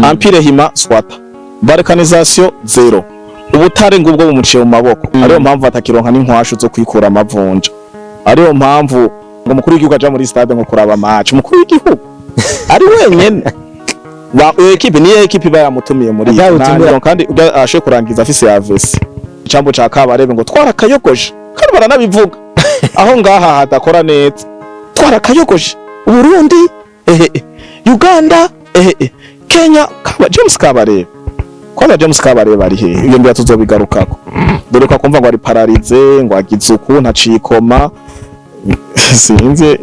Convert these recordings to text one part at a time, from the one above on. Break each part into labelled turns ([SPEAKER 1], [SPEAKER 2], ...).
[SPEAKER 1] Empire Hima swata, balkanisation zéro, ubutare ngubwo bumuciye mu maboko. Ariyo mpamvu atakironka n'inkwashu zo kwikura amavunja. Ariyo mpamvu ngo umukuru w'igihugu aja muri stade ngo kuraba match. Umukuru w'igihugu ari wenyene ba équipe, niyo équipe iba yamutumiye muri iyo.
[SPEAKER 2] Atabutumira.
[SPEAKER 1] Kandi ubwo ashe kurangiza afise AVC, icambo ca Kabarebe ngo twarakayogoje, kandi baranabivuga aho ngaha hadakora neza, twarakayogoje Uburundi, ehe, Uganda, ehe, Kenya. Kaba James Kabarebe, kwanza James Kabarebe ari hehe? Iyo mbira tuzobigarukako, dore ko akumva ngo ari paralysé, ngo agize uku, ntacikoma, sinzi.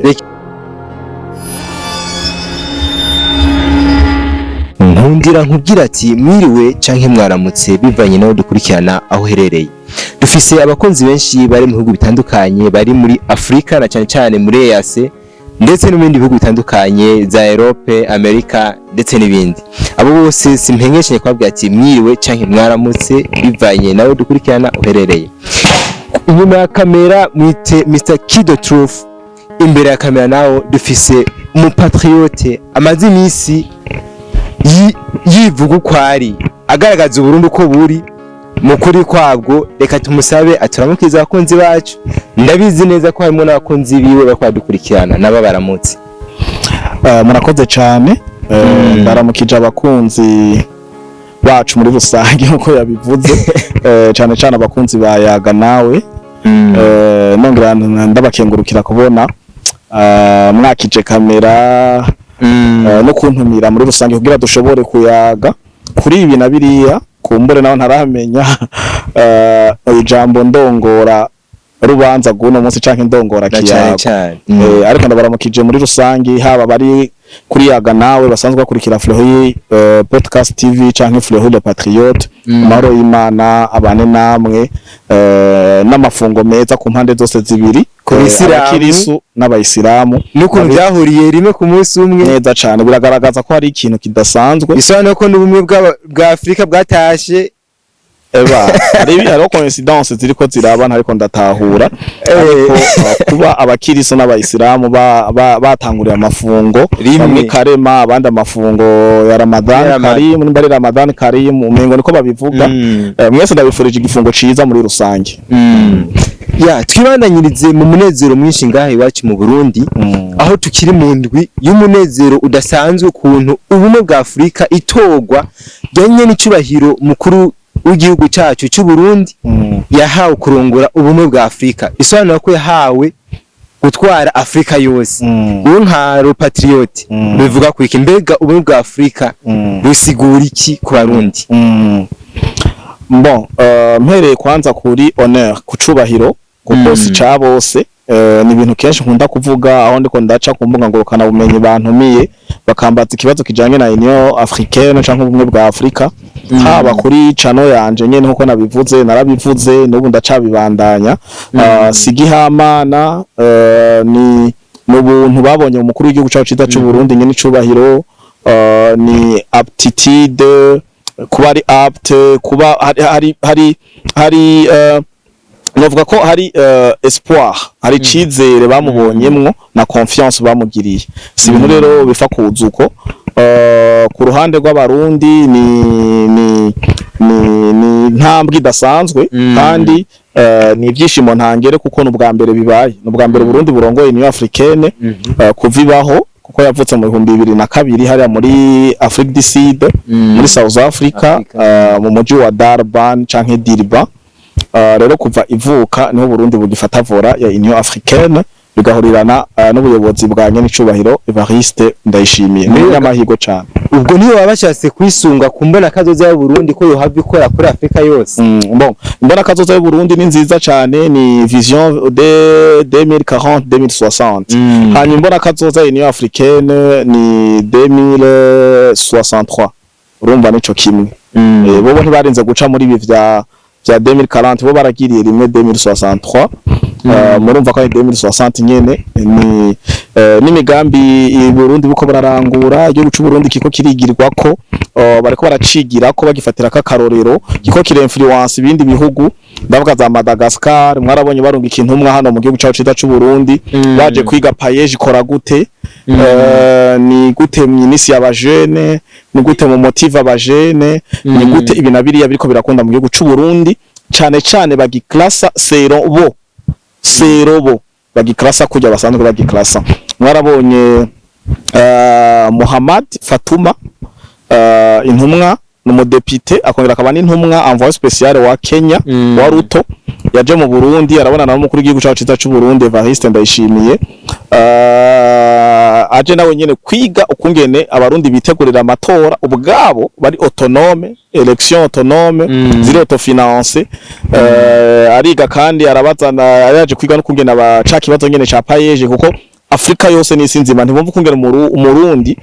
[SPEAKER 2] Nkundira nkubwira ati mwiriwe canke mwaramutse, bivanye naho dukurikirana aho uherereye. Dufise abakunzi benshi bari mu bihugu bitandukanye, bari muri Afrika na cyane cyane muri EAC, ndetse no mu bindi bihugu bitandukanye za Europe, Amerika ndetse n'ibindi. Abo bose simpengeshanye kubabwira ati mwiriwe canke mwaramutse, bivanye nawe dukurikirana uherereye. Inyuma ya kamera mwite Mr Kido Truth, imbere ya kamera nawo dufise umupatriote amaze iminsi yivuga uko ari, agaragaza Uburundi uko buri mu kuri kwabwo. Reka tumusabe aturamukize abakunzi bacu. Ndabizi neza ko harimo n'abakunzi biwe bariko badukurikirana, nabo baramutse.
[SPEAKER 1] Murakoze cyane. Ndaramukije abakunzi bacu muri rusange nkuko yabivuze, cyane cyane abakunzi ba Yaga Nawe. Nongera ndabakengurukira kubona mwakije kamera no kuntumira muri rusange kugira dushobore kuyaga kuri ibi na biriya. Kumbure naho ntaramenya ijambo ndongora rubanza guno munsi canke ndongora
[SPEAKER 2] Na cane
[SPEAKER 1] kiyago.
[SPEAKER 2] cane.
[SPEAKER 1] Ariko ndabaramukije muri rusangi, haba bari kuri Yaga Nawe, basanzwe bakurikira Fleury Podcast TV canke Fleury le Patriote. Amahoro y'Imana abane namwe, n'amafungo meza ku mpande zose zibiri.
[SPEAKER 2] Ku Bisilamu.
[SPEAKER 1] Abakirisu n'abayisilamu.
[SPEAKER 2] N'ukuntu byahuriye rimwe ku munsi umwe.
[SPEAKER 1] Neza cane, biragaragaza ko hari ikintu kidasanzwe.
[SPEAKER 2] Bisobanuye ko n'ubumwe bwa Afrika bwatashe.
[SPEAKER 1] Eba hariho coincidence ziriko ziraba, ntariko ndatahura, ariko kuba abakirisu n'abayisilamu batanguriye amafungo
[SPEAKER 2] Rimwe.
[SPEAKER 1] bamwe karema, abandi amafungo ya Ramadan
[SPEAKER 2] Ya Ramadan.
[SPEAKER 1] Karim, nimba ari Ramadan Karim, umengo niko babivuga. Mwese ndabifurije igifungo ciza muri rusange.
[SPEAKER 2] Ya, twibandanyirize mu munezero mwinshi ngaha iwacu mu Burundi, aho tukiri mu ndwi y'umunezero udasanzwe, ukuntu ubumwe bwa Afurika itorwa ryanye n'icubahiro mukuru w'igihugu cyacu cy'u Burundi yahawe kurongora ubumwe bwa Afurika, bisobanura ko yahawe gutwara Afurika yose. Uwo nka patriote bivuga ku iki? Mbega ubumwe bwa Afurika busigura iki ku Barundi?
[SPEAKER 1] Bon, mpereye kwanza kuri honneur, ku cubahiro, kuko si ca bose. Ni ibintu kenshi nkunda kuvuga aho ndiko ndaca ku mbuga ngurukana bumenyi, bantumiye bakambaza ikibazo kijanye na Union Africaine canke ubumwe bwa Afrika, haba kuri channel yanje nyene nkuko nabivuze, narabivuze n'ubu ndacabibandanya. Sigihamana, ni n'ubuntu babonye umukuru w'igihugu cacu ciza c'u Burundi nyene icubahiro, ni aptitude, kuba ari apte, kuba hari novuga ko hari espoir, hari icizere bamubonyemwo na confiance bamugiriye. Si ibintu rero bifa kuza uko. Ku ruhande rw'Abarundi ni intambwe idasanzwe, kandi ni ibyishimo ntangere, kuko ni ubwa mbere bibaye, ni ubwa mbere Burundi burongoye Union Africaine kuva ibaho, kuko yavutse mu 2002 hariya muri Afrique du Sud, muri South Africa,
[SPEAKER 2] Africa.
[SPEAKER 1] Mu muji wa Durban canke Durban. Rero kuva ivuka niho Burundi bugifata volant ya Union Africaine, bigahurirana n'ubuyobozi bwa nyenicubahiro Evariste Ndayishimiye. Ni n'amahirwe cane.
[SPEAKER 2] Ubwo niyo baba bashatse kwisunga ku mbona kazoza y'u Burundi ko yohava ikora kuri Afrika yose.
[SPEAKER 1] Bon, imbona kazoza y'u Burundi ni nziza cane, ni vision de 2040 2060. Hanyuma imbona kazoza Union Africaine ni 2063, urumva nico kimwe. Bobo ntibarinze guca muri ibi vya 2040, bo baragiriye rimwe 2063. Murumva ko ari 2060 nyene. Ni n'imigambi i Burundi buko bararangura, igihugu c'u Burundi kiko kirigirwako, bariko baracigira ko bagifatira kakarorero, kiko kire influence ibindi bihugu. Ndavuga za Madagascar, mwarabonye barunga ikintumwa hano mu gihugu cacu ciza c'u Burundi, baje kwiga PAEEJ ikora gute. Ni gute mwinisi y'abajene, ni gute mu motive abajene, ni gute ibi na biriya biriko birakunda mu gihugu c'u Burundi, cane cane bagiklasa selon bo, selon bo bagiklasa kujya basanzwe bagiklasa. Mwarabonye Muhammad Fatuma, intumwa, ni umudepite akongera akaba n'intumwa, envoyé spécial wa Kenya wa Ruto, yaje mu Burundi, arabona n'umukuru w'igihugu cacu ciza c'u Burundi Evariste Ndayishimiye, aje nawe nyene kwiga ukungene abarundi bitegurira amatora ubwabo bari autonome, élection autonome ziri autofinancé. Ariga kandi arabazana, yaje kwiga no kungene abaca kibazo nyene ca PAEEJ, kuko Afrika yose n'isi nzima ntibumva ukungene umurundi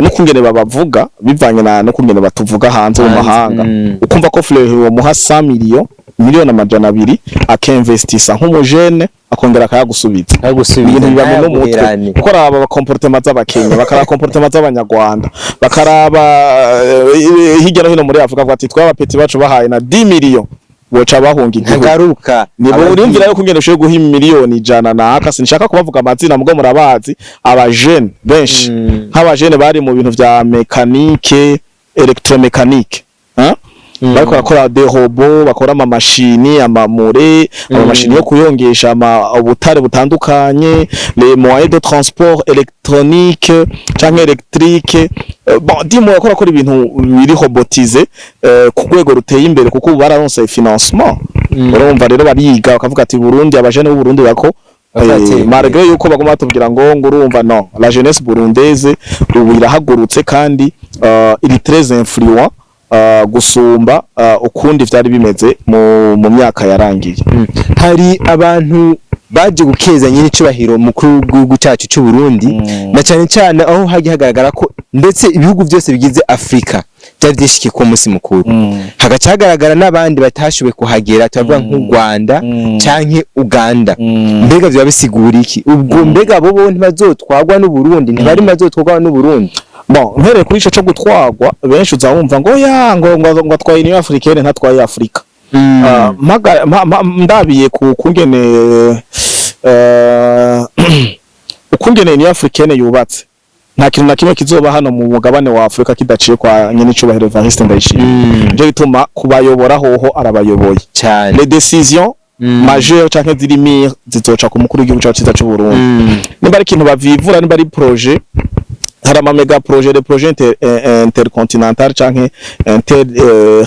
[SPEAKER 1] n'ukungene babavuga bivanye na no kungene batuvuga hanze mu
[SPEAKER 2] Hanze,
[SPEAKER 1] mahanga. Ukumva ko Fleury bamuha 100 millions, 200 millions, akinvestisa nk'umujene, akongera akayagusubiza.
[SPEAKER 2] Akagusubiza,
[SPEAKER 1] Ibintu biba mu mutwe.
[SPEAKER 2] Ntayaguherane.
[SPEAKER 1] Kuko araba aba comportement z'abakenya, bakaraba comportement z'abanyarwanda, bakaraba hirya no hino muri Afrika, bavuga ati twaba petits bacu bahaye na 10 millions boca bahunga igihugu.
[SPEAKER 2] Ntagaruka.
[SPEAKER 1] Ni urumvira yuko ngene ushoboye guha 100 millions naka, sinshaka kubavuga amazina mugo murabazi, abajene benshi, nk'abajene bari mu bintu vya mécanique, électromécanique, hein? Bariko barakora des robots, bakora ama mashini, amamure, ama mashini yo kuyongesha ama ubutare butandukanye, les moyens de transport électronique canke électrique. Bon, dis-moi, bakora akora ibintu biri robotisé ku rwego ruteye imbere, kuko ubu bararonse financement. Urumva rero bariga bakavuga ati Burundi, abajene b'u Burundi bako
[SPEAKER 2] Bazatera imbere.
[SPEAKER 1] Malgré yuko baguma batubwira ngo urumva, no la jeunesse burundaise ubu irahagurutse kandi iri très influent gusumba ukundi vyari bimeze mu myaka yarangiye.
[SPEAKER 2] Hari abantu baje gukeza nyine icubahiro mukuru w'igihugu cyacu cy'u Burundi, na cyane cyane aho hagiye hagaragara ko ndetse ibihugu byose bigize Afrika byari byishikiye ku munsi mukuru, hagaca hagaragara n'abandi batashoboye kuhagera, turavuga nk'u Rwanda canke Uganda. Mbega vyoba bisigura iki ubwo? Mbega bo ntibazotwagwa n'u Burundi? Ntibari bazotwagwa n'u Burundi?
[SPEAKER 1] Bon, mpereye kuri ico co gutwagwa, benshi uza wumva ngo ya ngo atwaye Union Africaine, ntatwaye Afrika. Ndabiye ku kungene ukungene Union Africaine yubatse, nta kintu na kimwe kizoba hano mu mugabane wa Afrika kidaciye kwa nyene icubahiro Evariste Ndayishimiye. Nico gituma kubayobora hoho arabayoboye.
[SPEAKER 2] Cyane.
[SPEAKER 1] Les décisions majeures canke ziri mire zizoca ku mukuru w'igihugu cacu ciza c'u Burundi. Nimba ari ikintu bavivura, nimba ari projet, hari ama méga projet, des projets intercontinental canke inter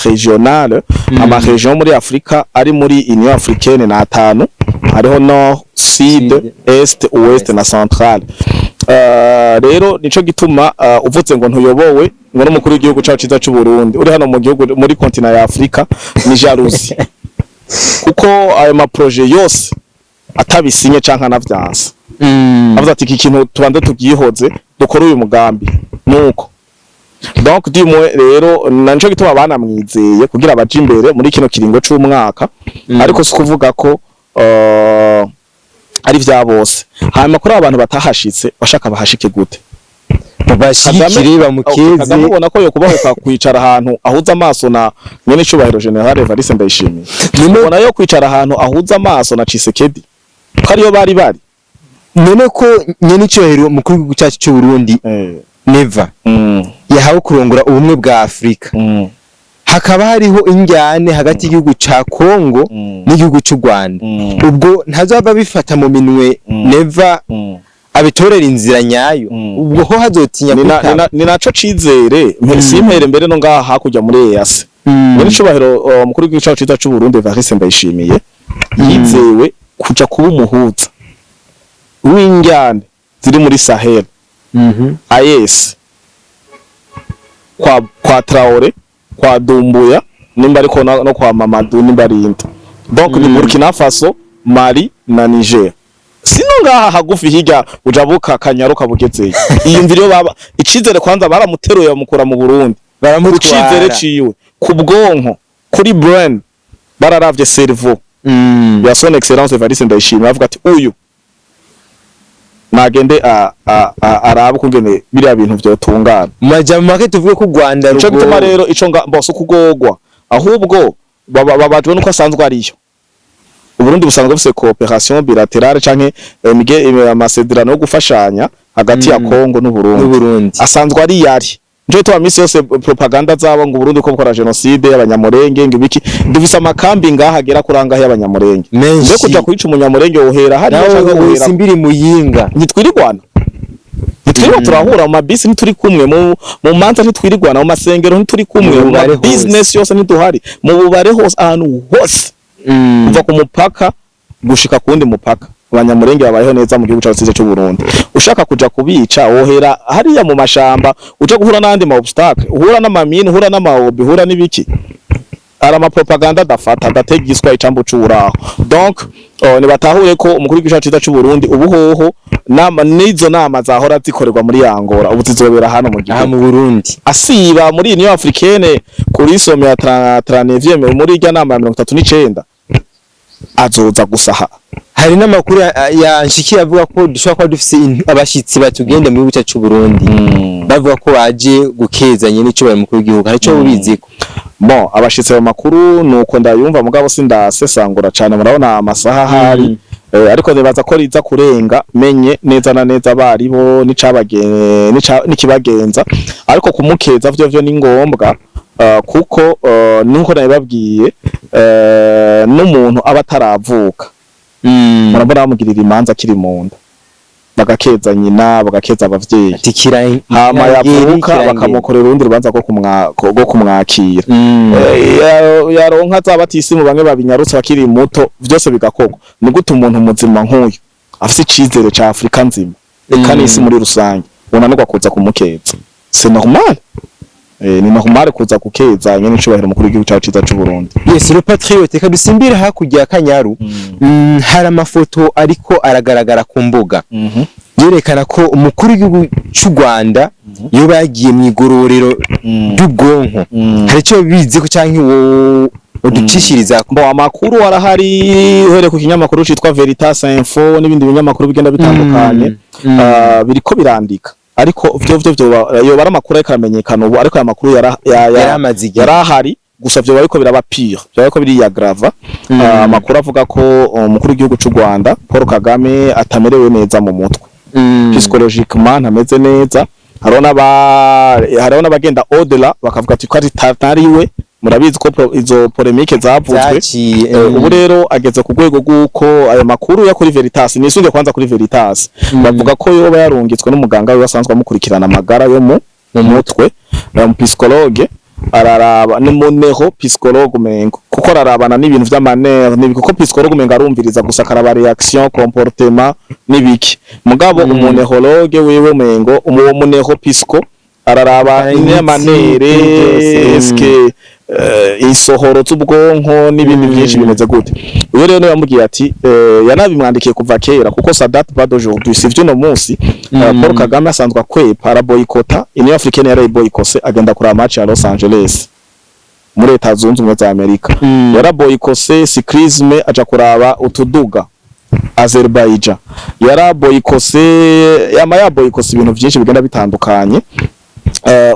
[SPEAKER 1] régional. Ama région muri Afrika ari muri Union Africaine na atanu: hariho nord, sud,
[SPEAKER 2] Sud,
[SPEAKER 1] est, ouest na central. Rero nico gituma uvuze ngo ntuyobowe ngo n'umukuru w'igihugu cacu ciza c'u Burundi uri hano mu gihugu, muri continent ya Afrika, ni jalousie, kuko ayo ma projet yose atabisinye canke anavyanse, avuze ati iki kintu tubanze tugihoze, dukore uyu mugambi, nuko donc du moins rero na nico gituma banamwizeye kugira baje imbere muri kino kiringo c'umwaka. Ariko si kuvuga ko ari vya bose. Hanyuma kuri abo bantu batahashitse, bashaka bahashike gute?
[SPEAKER 2] Babashigikire, bamukeze.
[SPEAKER 1] Kagame ubona ko yokubahuka kwicara ahantu ahuza amaso na nyene icubahiro Général Evariste Ndayishimiye? Ubona yo kwicara ahantu ahuza amaso na Tshisekedi, ko ariyo bari?
[SPEAKER 2] None ko nyene icubahiro mukuru w'igihugu cyacu cy'u Burundi Neva yahawe kurongora ubumwe bwa Afrika, hakaba hariho injyane hagati y'igihugu ca Kongo n'igihugu c'u Rwanda, ubwo ntazava bifata mu minwe Neva abitorera inzira nyayo? Ubwo ho hazotinya kwitaba?
[SPEAKER 1] Ni naco cizere simpere mbere no ngaha hakurya muri EAC. Nyene icubahiro mukuru w'igihugu cacu ciza c'u Burundi Evariste Ndayishimiye yizewe kuja kuba umuhuza w'injyane ziri muri Sahel, AES, kwa Traore, kwa Dumbuya nimba ariko no kwa Mamadou nimba ari inde. Donc ni Burkina Faso, Mali na Niger. Sino ngaha hagufi hirya ujabuka Kanyaruka bugezeye, iyumvire iyo baba icizere kwanza baramuteruye bamukura mu Burundi ku
[SPEAKER 2] Baramutwara.
[SPEAKER 1] cizere ciwe, ku bwonko, kuri brain, bararavye cerveau ya son excellence Evariste Ndayishimiye, bavuga ati uyu nagende arabe ukungene biriya bintu vyotungana.
[SPEAKER 2] Mu majambo make tuvuge ko u Rwanda
[SPEAKER 1] Ico gituma
[SPEAKER 2] rugowe.
[SPEAKER 1] rero ico nga mbose ukugogwa, ahubwo babajwe nuko asanzwe ariyo. Uburundi busanzwe bufise coopération bilatérale canke amasezerano yo gufashanya. hagati ya Kongo n'Uburundi.
[SPEAKER 2] N'Uburundi.
[SPEAKER 1] Asanzwe ari yari nje tuba misi yose propaganda zabo ngo Burundi ko bukora génocide y'Abanyamurenge, ngo ibiki. Dufise amakambi ngaha agera kurangahe y'Abanyamurenge.
[SPEAKER 2] Menshi.
[SPEAKER 1] Mbe kuja kwica Umunyamurenge wohera hariya
[SPEAKER 2] nawe
[SPEAKER 1] canke wohera
[SPEAKER 2] usimbiri Muyinga?
[SPEAKER 1] Ntitwirirwana, ntitwirirwa turahura mu mabisi, ntituri kumwe mu manza, ntitwirirwana mu masengero, ntituri kumwe
[SPEAKER 2] mu
[SPEAKER 1] mu
[SPEAKER 2] bubare hose.
[SPEAKER 1] Business yose ntituhari, mu bubare hose, ahantu hose, kuva ku mupaka gushika ku wundi mupaka, Abanyamurenge babayeho neza mu gihugu cyacu cy'u Burundi. Ushaka kuja kubica wohera hariya mu mashamba, uja guhura n'andi ma obstacle, uhura n'amamine, uhura n'amaobi, uhura n'ibiki. Ari amapropaganda adafata, adategiswa icambu c'uraho. Donc nibatahure ko umukuru w'igihugu cyacu cy'u Burundi ubuhoho nama n'izo nama zahora zikorerwa muri Angola ubu zizobera hano mu
[SPEAKER 2] aha
[SPEAKER 1] gihugu.
[SPEAKER 2] Mu Burundi.
[SPEAKER 1] Asiba muri Union Africaine kuri sommet ya 39, muri irya nama ya 39 azoza gusaha.
[SPEAKER 2] Hari n'amakuru yanshikiye avuga ko dushobora kuba dufise abashitsi batugende mu gihugu cyacu c'u Burundi, bavuga ko baje gukezanya n'icubahiro mukuru w'igihugu. Hari ico ubiziko?
[SPEAKER 1] Bon, abashitsi, ayo makuru nuko ndayumva, mugabo sindasesangura cane, murabona amasaha ahari. Ariko nibaza ko riza kurenga menye neza na neza baribo n'ikibagenza. Ariko kumukeza vyo vyo ni ngombwa, kuko nuko nabibabwiye, n'umuntu aba ataravuka murabona bamugirira imanza akiri mu nda, bagakeza nyina, bagakeza abavyeyi.
[SPEAKER 2] Ati
[SPEAKER 1] Hama
[SPEAKER 2] kirangeri,
[SPEAKER 1] yavuka
[SPEAKER 2] kirangeri.
[SPEAKER 1] bakamukorera urundi rubanza rwo kumwakira. Yaronka za batisimu bamwe babinyarutse bakiri muto, vyose bigakorwa. Ni gute umuntu muzima nk'uyu afise icizere ca Afrika nzima, eka n'isi muri rusange, unanirwa kuza kumukeza? C'est normal, ni normal kuza gukeza nyene icubahiro mukuru w'igihugu cacu ciza c'u Burundi.
[SPEAKER 2] Yes, le patriote, kadusimbire hakurya ya Kanyaru. Hari amafoto ariko aragaragara ku mbuga yerekana ko umukuru w'igihugu c'u Rwanda yoba yagiye mu igororero ry'ubwonko. Hari icyo bizi ko canke wo uducishiriza?
[SPEAKER 1] Bo, amakuru arahari uhereye ku kinyamakuru citwa Veritas Info n'ibindi binyamakuru bigenda bitandukanye. Biriko birandika, ariko vyo yoba ari amakuru ariko aramenyekana ubu, ariko aya makuru
[SPEAKER 2] Yaramaze igihe.
[SPEAKER 1] Yarahari, gusa vyoba ariko biraba pire, vyoba ariko biriyagrava. Amakuru avuga ko umukuru w'igihugu c'u Rwanda Paul Kagame atamerewe neza mu mutwe, psychologiquement ntameze neza. Hariho n'abagenda au-delà bakavuga ati ko ari we. Murabizi ko izo polémique zavuzwe.
[SPEAKER 2] Zaciye.
[SPEAKER 1] Ubu rero ageze ku rwego rw'uko ayo makuru ya kuri Veritas, nisunge kwanza kuri Veritas, bavuga ko yoba yarungitswe n'umuganga we asanzwe amukurikirana amagara yo mu mutwe, mu psychologue araraba, ni mu neuro psychologue umengo, kuko ararabana n'ibintu vy'amanere nibi, kuko psychologue umengo arumviriza gusa, akaraba réaction, comportement n'ibiki. Mugabo umu neurologue wiwe umengo uwo mu neuro psycho araraba
[SPEAKER 2] imitsi,
[SPEAKER 1] n'amanere,
[SPEAKER 2] byose.
[SPEAKER 1] Eske isohoro z'ubwonko n'ibindi byinshi bimeze gute. Uyo rero niwe yamubwiye ati yanabimwandikiye kuva kera, kuko ça date pas d'aujourd'hui, si vy'uno munsi. Paul Kagame asanzwe akwepa, araboyikota Union Africaine, yarayiboyikose agenda kuraba match ya Los Angeles muri Leta Zunze Ubumwe za Amerika. Yaraboyikose cyclisme aja kuraba utuduga Azerbaijan. Yaraboyikose, yama yaboyikose ibintu byinshi bigenda bitandukanye.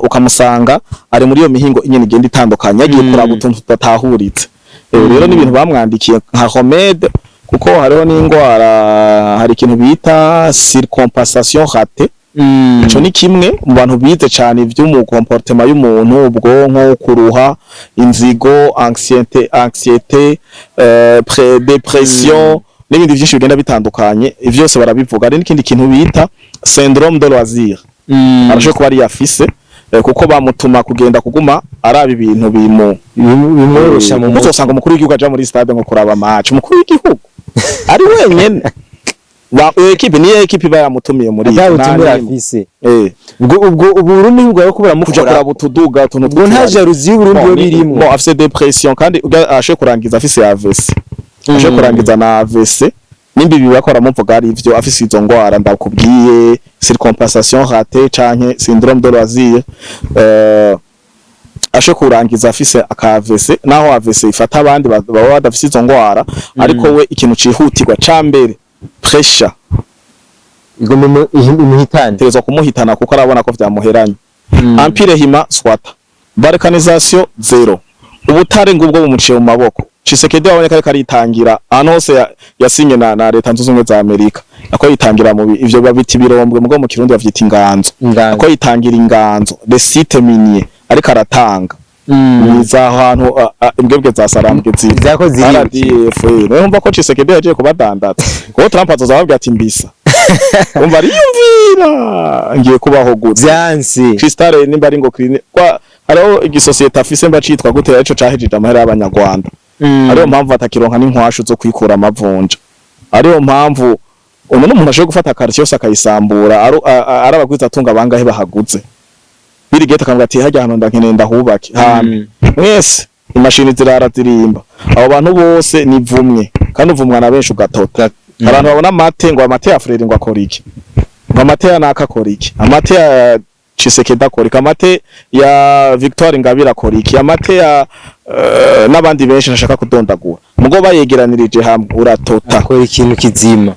[SPEAKER 1] Ukamusanga ari muri iyo mihingo nyene igenda itandukanye, yagiye kuraba utuntu tudatahuritse. Rero n'ibintu bamwandikiye nka remède, kuko hariho n'ingwara, hari ikintu bita surcompensation ratée. Ico ni kimwe mu bantu bize cane ivy'umu comportement y'umuntu, ubwonko, kuruha, inzigo, anxiété, dépression n'ibindi vyinshi bigenda bitandukanye. Ivyo byose barabivuga. Hari n'ikindi kintu bita syndrome de loisir. Arashobora kuba ari yafise, kuko bamutuma kugenda kuguma araba ibintu bimu
[SPEAKER 2] bimworosha mu mutwe.
[SPEAKER 1] Uzosanga umukuru w'igihugu aja muri stade ngo kuraba match, umukuru w'igihugu ari wenyene. Ba équipe niyo équipe iba yamutumiye muri
[SPEAKER 2] ata
[SPEAKER 1] ivyo, nta
[SPEAKER 2] butumire
[SPEAKER 1] n'imwe.
[SPEAKER 2] afise. Ubwo Uburundi bwawe ko
[SPEAKER 1] kuja
[SPEAKER 2] buramukora
[SPEAKER 1] kuraba utuduga, utuntu
[SPEAKER 2] ubwo nta
[SPEAKER 1] tw'utubari.
[SPEAKER 2] jalousie y'Uburundi
[SPEAKER 1] Bon,
[SPEAKER 2] yo birimwo.
[SPEAKER 1] Bon, afise dépression kandi ashoboye kurangiza afise AVC, ashoboye kurangiza na AVC nimba ibi bakora muvuga ari ivyo, afise izo ngwara ndakubwiye, surcompensation ratée canke syndrome de loisir, ashoboye kurangiza afise aka AVC, naho AVC ifata abandi baba badafise izo ngwara. Ariko we ikintu cihutirwa ca mbere, pressure
[SPEAKER 2] igomba imuhitane.
[SPEAKER 1] Tegerezwa kumuhitana, kuko arabona ko vyamuheranye. Empire Hima swata, balkanisation zéro, ubutare ngubwo bumuciye mu maboko. Tshisekedi wabonye ko ariko aritangira ahantu hose yasinye na Leta Zunze Ubumwe za Amerika, ako yitangira mu ivyo babita ibirombwe, mugo mu Kirundi bavyita inganzo.
[SPEAKER 2] Inganzo.
[SPEAKER 1] Ako yitangira inganzo, les sites miniers, ariko aratanga ni za hantu imbwebwe za sarambwe ziri.
[SPEAKER 2] Zako ziri.
[SPEAKER 1] RDF, niyo mva ko Tshisekedi yagiye kubadandaza, kuko Trump azoza ababwira ati mbisa, umva ariyumvira ngiye kubaho gute?
[SPEAKER 2] Vyanse.
[SPEAKER 1] Crystal nimba ari ngo kwa hariho igisosiyete afise mba citwa gute, arico cahejeje amahera y'abanyarwanda. Ariyo mpamvu batakironka n'inkwashu zo kwikura amavunja. Ariyo mpamvu uno n'umuntu ashobora gufata quartier yose akayisambura, ari abagwiza atunga bangahe bahaguze. Bill Gates akavuga ati hajya hano ndakeneye ndahubake hame mwese, imashini zirara zirimba. Abo bantu bose ni vumwe, kandi uvumwa na benshi ugatota. Abantu babona amate, ngo amate ya Frere ngo akora iki, ngo amate ya naka akora iki, amate ya Tshisekedi akora iki, amate ya Victoire Ingabire akora iki, amate ya n'abandi benshi ntashaka kudondagura, mugo bayegeranirije hamwe uratota.
[SPEAKER 2] Akora ikintu kizima.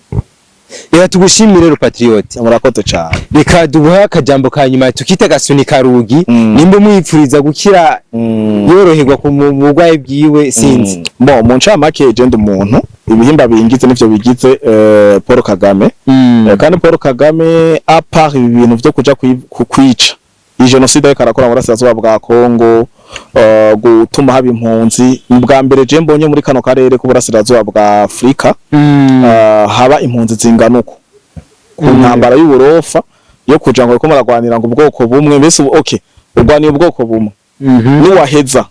[SPEAKER 2] Reka tugushimire rero, patriote.
[SPEAKER 1] Murakoze cyane.
[SPEAKER 2] Reka dubuhe akajambo ka nyuma tukita gasunika rugi. Nimba umwipfuriza gukira, yoroherwa ku burwayi bwiwe, sinzi.
[SPEAKER 1] Bon, mu ncamake, je ndi umuntu ibihimba bingize nivyo bigize Paul Kagame. Kandi Paul Kagame, à part ibi bintu vyo kuja kwica, iyi génocide ariko arakora mu burasirazuba bwa Kongo, gutuma haba impunzi, bwa mbere je mbonye muri kano karere k'uburasirazuba bwa Afrika haba impunzi zingana uko ku ntambara y'uburofa yo kuja ngo bariko baragwanira ngo ubwoko bumwe. Mbese ubu, okay, urwaniye ubwoko bumwe, niwaheza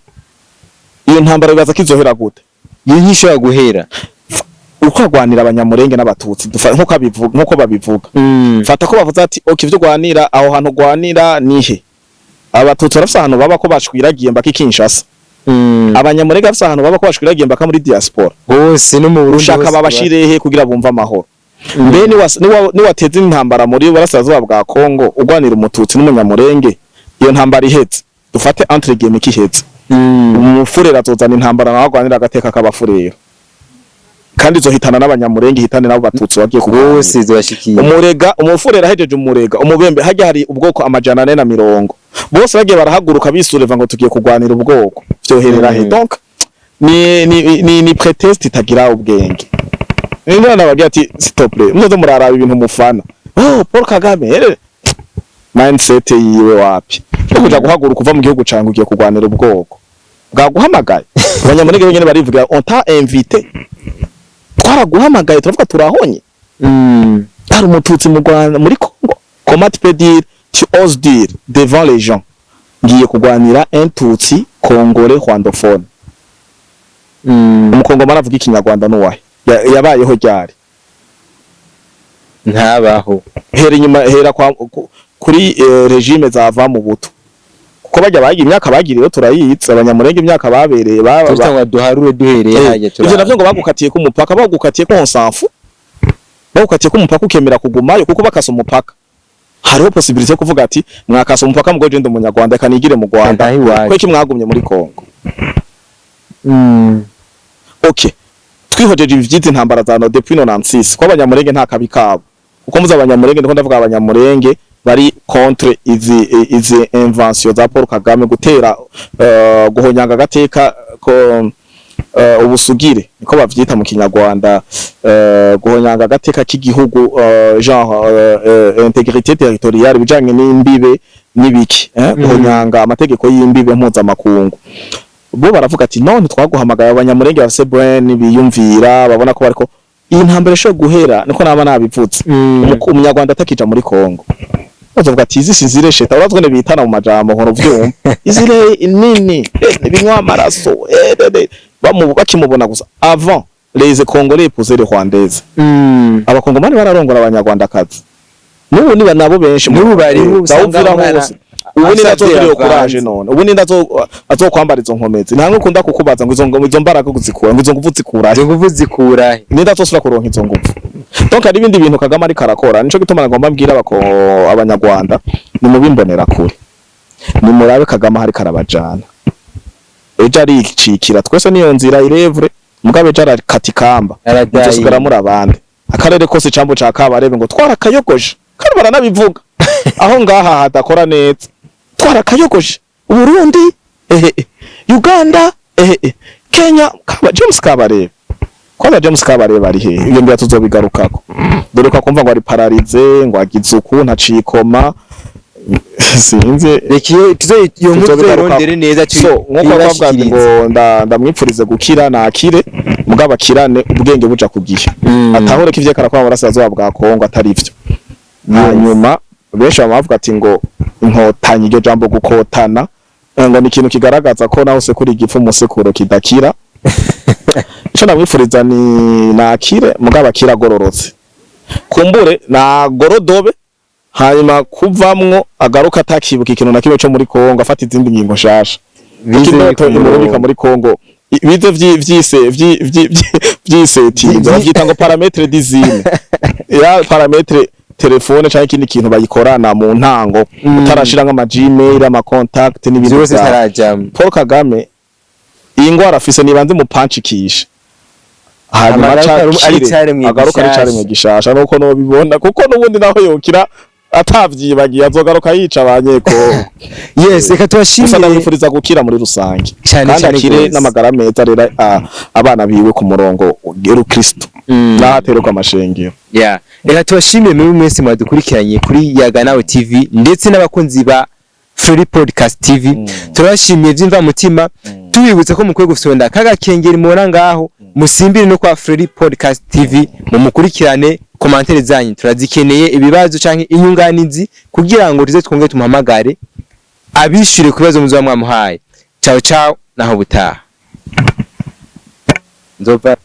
[SPEAKER 1] iyo ntambara bibaza ko izohera gute?
[SPEAKER 2] Iyo ntishobora guhera.
[SPEAKER 1] Uko agwanira abanyamurenge n'abatutsi, nkuko abivuga, nkuko babivuga, fata ko bavuze ati okay, ivyo ugwanira aho hantu ugwanira nihe? Abatutsi barafise ahantu baba ko bashwiragiye mbaka i Kinshasa. Abanyamurenge bafise ahantu baba ko bashwiragiye mbaka muri diaspora.
[SPEAKER 2] Hose no mu Burundi.
[SPEAKER 1] Ushaka
[SPEAKER 2] hose.
[SPEAKER 1] babashirehe kugira bumve amahoro? Mbe niwateza intambara muri burasirazuba bwa Kongo ugwanira umututsi n'umunyamurenge, iyo ntambara ihetse, dufate entre guillemets kihetse, umufurera azozana intambara nawe agwanira agateka k'abafurera, kandi izohitana n'abanyamurenge, ihitane n'abo batutsi wagiye kurwanira.
[SPEAKER 2] Bose zibashikiye.
[SPEAKER 1] Umurega, umufurera ahejeje umurega, umubembe, hajya hari ubwoko 440, bose bagiye barahaguruka bisureva ngo tugiye kurwanira ubwoko, vyoherera he? Donc ni prétexte itagira ubwenge. Ni nababwiye ati stop le muzoze muraraba ibintu mufana. Oh, Paul Kagame mindset yiwe wapi yo kuja guhaguruka uva mu gihugu canke ugiye kurwanira ubwoko bwaguhamagaye? Abanyamurenge bonyene barivugira: "On t'a invité, twaraguhamagaye, turavuga turahonye." Hari umututsi mu Rwanda, muri Congo, comment tu peux dire, tu oses dire devant les gens ngiye kurwanira un tutsi congolais rwandophone? Umukongomani avuga ikinyarwanda nuwahe? Yabayeho ryari?
[SPEAKER 2] Ntabaho.
[SPEAKER 1] Hera inyuma, hera kuri régime zava mu buto, kuko bajya bagira imyaka bagiriyeho turayizi. Abanyamurenge imyaka babereye
[SPEAKER 2] Tuvuga ngo duharure duhereye hajya.
[SPEAKER 1] Ivyo navyo ngo bagukatiye ku mupaka, bagukatiye ko on s'en fout, bagukatiye ko umupaka ukemera kugumayo, kuko bakasa umupaka hariho possibilité yo kuvuga ati mwakasa umupaka, mugo je ndi umunyarwanda, reka nigire mu Rwanda.
[SPEAKER 2] Ntahe iwacu.
[SPEAKER 1] Kweki mwagumye muri Kongo? Okay, twihojeje ibi vy'izi ntambara za no depuis 96, ko abanyamurenge nta kabi kabo, kuko muzi abanyamurenge, ndiko ndavuga abanyamurenge bari contre izi invention za Paul Kagame, gutera guhonyanga agateka ko ubusugire, niko bavyita mu kinyarwanda, guhonyanga agateka k'igihugu, genre intégrité territoriale, bijanye n'imbibe n'ibiki, guhonyanga amategeko y'imbibe mpuzamakungu. Bo baravuga ati none twaguhamagaye. Abanyamurenge bafise brain, biyumvira, babona ko bariko iyi ntambara ishobora guhera, niko naba nabivuze. Umunyarwanda atakija muri Kongo, bazovuga ati izi sinzire sheta, urazwe ne bitana mu majambo nkora uvyumva izire nini, binywa amaraso, bakimubona gusa. Avant, les Congolais épousaient les Rwandaises. Abakongomani bararongora abanyarwandakazi, n'ubu niba nabo benshi.
[SPEAKER 2] N'ubu bariho, usanga
[SPEAKER 1] zawuvira
[SPEAKER 2] umwana
[SPEAKER 1] hose. Ubu ni
[SPEAKER 2] afise
[SPEAKER 1] nazo
[SPEAKER 2] avanze.
[SPEAKER 1] Courage none ubu ni ndazo azokwambara izo nkomezi, nta nkukunda kukubaza ngo izo mbaraga kuzikura, ngo izo nguvu zikura he?
[SPEAKER 2] Izo nguvu zikura he?
[SPEAKER 1] Ni ndazosubira kuronka izo nguvu. Donc hari ibindi bintu Kagame ariko arakora, nico gituma nagomba mbwira abanyarwanda ni mubimbonera kure, ni murabe Kagame ariko arabajana. Ejo aricikira twese, niyo nzira irevure, mugabo ejo arakata ikamba.
[SPEAKER 2] Aradaye.
[SPEAKER 1] Muzosigara muri abandi akarere kose icambu ca Kabarebe ngo twarakayogoje, kandi baranabivuga aho ngaha hadakora neza, twarakayogoje Uburundi, ehe, Uganda, ehe. Kenya. James Kabarebe, kwanza James Kabarebe ari hehe? Iyo mbira tuzobigarukako, dore ko akumva ngo ari paralysé, ngo agize uku, ntacikoma, sinzi.
[SPEAKER 2] Reka iyo iyo nkuru
[SPEAKER 1] Tuzobigarukako.
[SPEAKER 2] tuzayirondere neza.
[SPEAKER 1] So nkuko bavuga ngo ndamwipfurize gukira, nakire, mugabo akirane ubwenge buja ku gihe, atahure ko ivyo karakora mu burasirazuba bwa Kongo atari ivyo. Hanyuma benshi bama bavuga ati ngo inkotanyi, iryo jambo gukotana, ngo ni ikintu kigaragaza ko naho sekura igifu umusekuro kidakira. Ico ndamwifuriza ni nakire, mugabo akira agororotse, kumbure nagorodobe, hanyuma kuvamwo agaruka atakibuka ikintu na kimwe co muri Kongo, afata izindi ngingo nshasha.
[SPEAKER 2] Bize
[SPEAKER 1] Kuko indoto
[SPEAKER 2] biri ku
[SPEAKER 1] imurungika
[SPEAKER 2] murongo.
[SPEAKER 1] muri Kongo bize vyise vyisetinze, bavyita ngo paramètre d'usine ya paramètre telefone canke ikindi kintu bayikorana mu ntango, utarashira nk'ama Gmail, ama contact n'ibindi
[SPEAKER 2] Zose
[SPEAKER 1] vyabo.
[SPEAKER 2] zitarajamwo.
[SPEAKER 1] Paul Kagame iyi ngwara afise nibanze mupancikishe, hanyuma
[SPEAKER 2] Agaruka ari
[SPEAKER 1] acakire,
[SPEAKER 2] caremwe
[SPEAKER 1] agaruka ari
[SPEAKER 2] gishasha.
[SPEAKER 1] caremwe gishasha, nuko nobibona, kuko n'ubundi naho yokira atavyibagiye azogaruka yica abanyekongo.
[SPEAKER 2] Yes, reka
[SPEAKER 1] Gusa
[SPEAKER 2] tubashimire.
[SPEAKER 1] ndamwifuriza gukira muri rusange,
[SPEAKER 2] Cyane,
[SPEAKER 1] kandi
[SPEAKER 2] cyane
[SPEAKER 1] akire
[SPEAKER 2] gose.
[SPEAKER 1] n'amagara meza, rero abana biwe ku murongo w'Ukristo n'aho aterwa amashengero.
[SPEAKER 2] Yeah. Reka tubashimire muri mwese mwadukurikiranye kuri Yaga Nawe TV ndetse n'abakunzi ba Free Podcast TV. Turabashimiye by'imvamutima, tubibutsa ko mukwiye gufyonda kagakengeri mubona ngaho, musimbire no kwa Free Podcast TV mumukurikirane. Commentaires zanyu turazikeneye, ibibazo canke inyunganizi, kugira ngo tuze twongere tumuhamagare abishyure ku bibazo muzoba mwamuhaye. Ciao ciao, naho butaha nzova.